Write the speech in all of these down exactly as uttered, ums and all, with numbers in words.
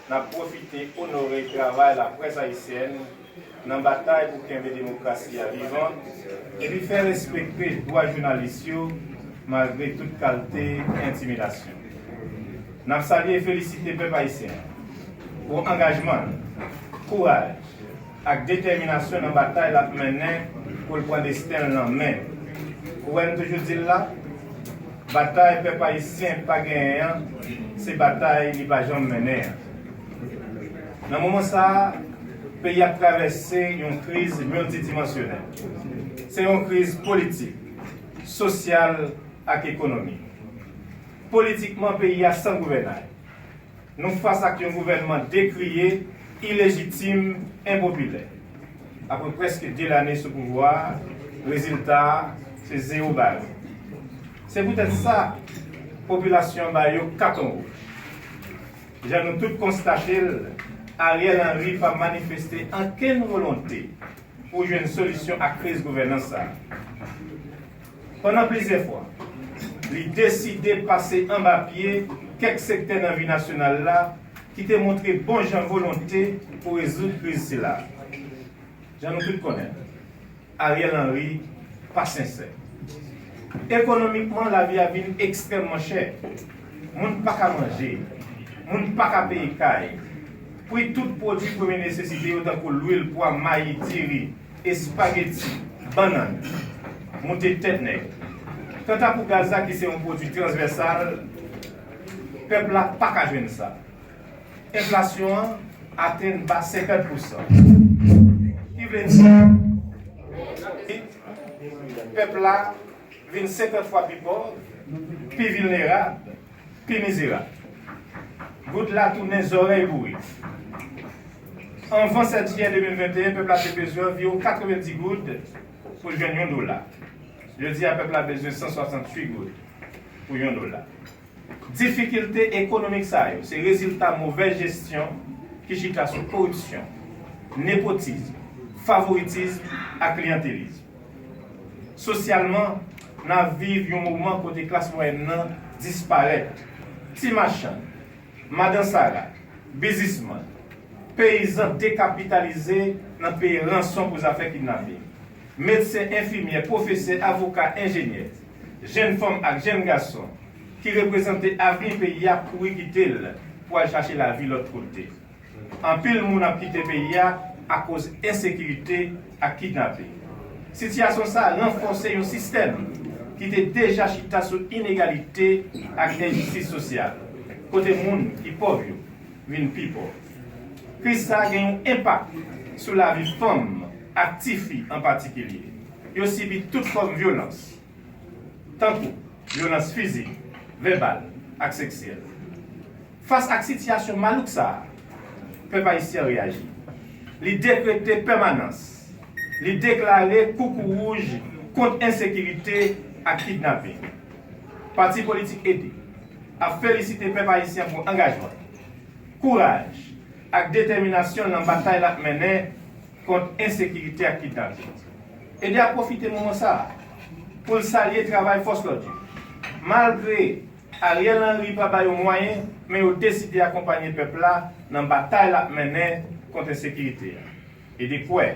N ap pwofite onore travay laprès ayisyèn nan batay pou kenbe demokrasi a vivan epi fè respekte dwa jounalis yo malgre tout kalte entimidasyon. N ap salye e felisite pèp ayisyen an pou angajman l, kouraj ak detèminasyon nan batay l ap mennen pou l pran desten l nan men. Ou wè, m toujou di l la, batay pèp ayisyen pa genyen an, se batay li pa janm mennen an. Nan moman sa a, peyi a ap travèse yon kriz miltidimansyonèl. Se yon kriz politik, sosyal ak ekonomik. Politikman, peyi a san gouvènay. Nou fas ak yon gouvènman dekriye, ilejitim, enpopilè. Apre prèske de lane sou pouvwa a, rezilta a se zewo bal. Se poutèt sa, popilasyon an ba yo katon wouj. Jan nou tout konstate l, Ariel Henry pa manifeste ankenn volonte pou jwenn solisyon ak kriz gouvènans sa a. Pandan plizyè fwa, li deside pase anba pye kèk sektè nan vi nasyonal la ki te montre bon jan volonte pou rezoud kriz sila. Jan nou tout konnen, Ariel Henry pa sensè. Ekonomikman, lavi a vin ekstrèmman chè. Moun pa ka manje, moun pa ka peye kay. Pri tout pwodui premye nesesite yo tankou lwil, pwa, mayi, diri, espageti, bannann, moute tèt nèg. Kanta pou gaz la ki se yon pwodui transvèsal, pèp la pa ka jwenn sa. Enflasyon an atenn ba senkant pousan. Ki vle di, pèp la vin senkant fwa pi pòv, pi vilnerab, pi mizerab. Goud la tounen zòrèy boure. Anvan sèt jiyè de mil venteyen, pèp la te bezwen anviwon katrevenndis goud pou l jwenn yon dola. Jodi a, pèp la bezwen san swasanntuit goud pou yon dola. Difikilte ekonomik sa yo se rezilta movèz jesyon ki chita sou koripsyon, nepotizm, favoritism ak kliyantelizm. Sosyalman, n ap viv yon moman kote klas mwayèn nan disparèt. Ti machann, madan sara, biznismann, peyizan dekapitalize nan peye ranson pou zafè kidnaping. Medsen, enfimyè, pwofesè, avoka, enjenyè, jenn fanm ak jenn gason ki reprezante avni peyi a kouri kite l pou al chache lavi lòt kote. Anpil moun ap kite peyi a akoz ensekirite ak kidnaping. Sitiyasyon sa a ranfòse yon sistèm ki te deja chita sou inegalite ak enjistis sosyal, kote moun ki pòv yo vin pi pòv. Kriz sa a gen yon enpak sou lavi fanm ak tifi an patikilye. Yo sibi tout fòm vyolans, tankou vyolans fizik, vèbal ak seksyèl. Fas ak sitiyasyon malouk sa a, pèp ayisyen an reyaji. Li dekrete pèmanans. Li deklare koukou wouj kont ensekirite ak kidnaping. Pati politik Ede ap felisite pèp ayisyen pou angajman, kouraj ak detèminasyon l nan batay l ap mennen kont ensekirite ak kidnaping. Ede ap pwofite moman sa a pou l salye travay fòs lòd yo. Malgre Ariel Henry pa ba yo mwayen, men yo deside akonpanye pèp la nan batay l ap mennen kont ensekirite a. Ede kwè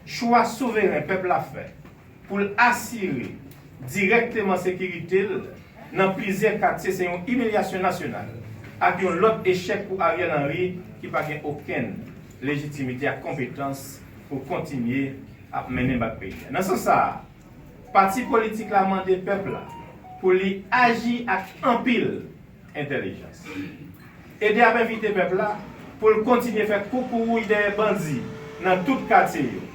chwa souveren pèp la fè pou l asire dirèkteman sekirite l nan plizyè katye se yon imilyasyon nasyonal ak yon lòt echèk pou Ariel Henry ki pa gen okenn lejitimite ak konpetans pou kontinye ap mennen bak peyi a. Nan sans sa a, pati politik la mande pèp la pou li aji ak anpil entèlijans. Ede ap envite pèp la pou l kontinye fè koukou wouj dèyè bandi nan tout katye yo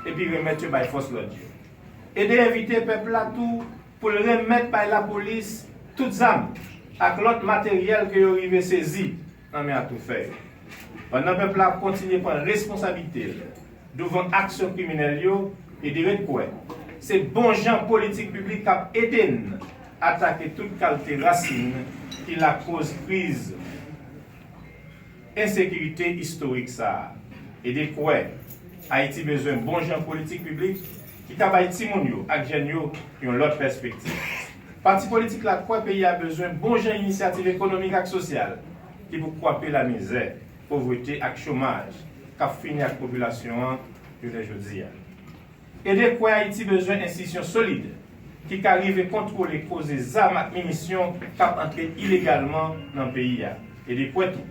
epi remèt yo bay fòs lòd yo. Ede envite pèp la tou pou l remèt bay lapolis tout zam ak lòt materyèl ke yo rive sezi nan men atoufè yo. Pandan pèp la ap kontinye pran responsablite l douvan aksyon kriminèl yo, Ede ret kwè se bon jan politik piblik k ap ede n atake tout kalte rasin ki lakoz kriz ensekirite istorik sa a. Ede kwè Ayiti bezwen bon jan politik piblik ki ka bay timoun yo ak jèn yo yon lòt pèspektiv. Pati politik la kwè peyi a bezwen bon jan inisyativ ekonomik ak sosyal ki pou kwape lamizè, povrete ak chomaj k ap fini ak popilasyon an jounen jodi a. E de kwè Ayiti bezwen enstitisyon solid ki ka rive kontwole koze zam ak minisyon k ap antre ilegalman nan peyi a. E de kwè tou,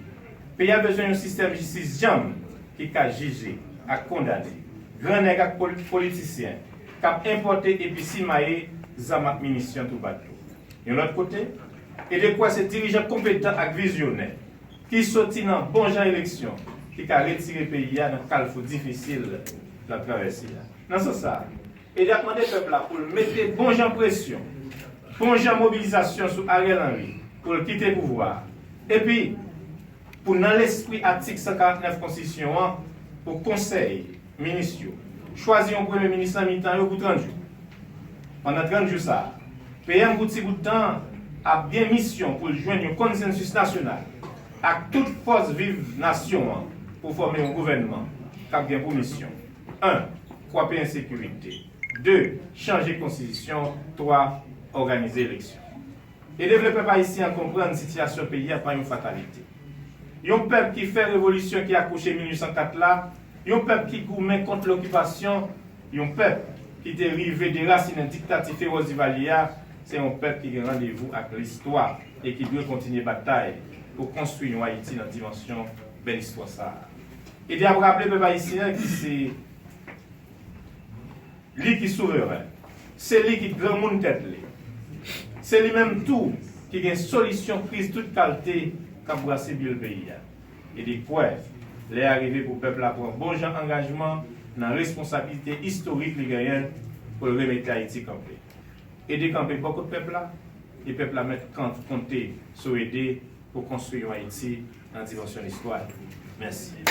peyi a bezwen yon sistèm jistis djanm ki ka jije ak kondane grannèg ak pol- politisyen k ap enpòte epi simaye zam ak minisyon toupatou. Yon lòt kote, e de kwè se dirijan konpetan ak vizyonè ki soti nan bon jan eleksyon ki ka retire peyi a nan kalfou difisil l ap travèse a. Nan sans sa a, e de ap mande pèp la pou l mete bon jan presyon, bon jan mobilizasyon sou Ariel Henry pou l kite pouvwa a. Epi, pou nan lespri atik san karant nèf konstitisyon an, pou konsèy minis yo chwazi yon premye minis nan mitan yo pou trant jou. Pandan trant jou sa a, P M pou ti bout tan an ap gen misyon pou l jwenn yon konsansis nasyonal ak tout fòs viv nasyon an pou fòme yon gouvènman k ap gen pou misyon: en, kwape ensekirite, de, chanje konstitisyon, twa, òganize eleksyon. E de vle pèp ayisyen an konprann sitiyasyon peyi a pa yon fatalite. Yon pèp ki fè revolisyon ki akouche mil uit san kat la, yon pèp ki goumen kont lokipasyon, yon pèp ki te rive derasinen diktati fewòs Divalye a, se yon pèp ki gen randevou ak listwa e ki dwe kontinye batay pou konstwi yon Ayiti nan dimansyon bèl istwa sa a. E de ap raple pèp ayisyen an ki se li ki souveren, se li ki granmoun tèt li, se li menm tou ki gen solisyon kriz tout kalte k ap brase bil peyi a. E de kwè, lè a rive pou pèp la pran bon jan angajman nan responsablite istorik li genyen pou l remete Ayiti kanpe. E de kanpe bò kot pèp la, e pèp la mèt kan- konte sou e de pou konstwi yon Ayiti nan dimansyon listwa li. Mèsi.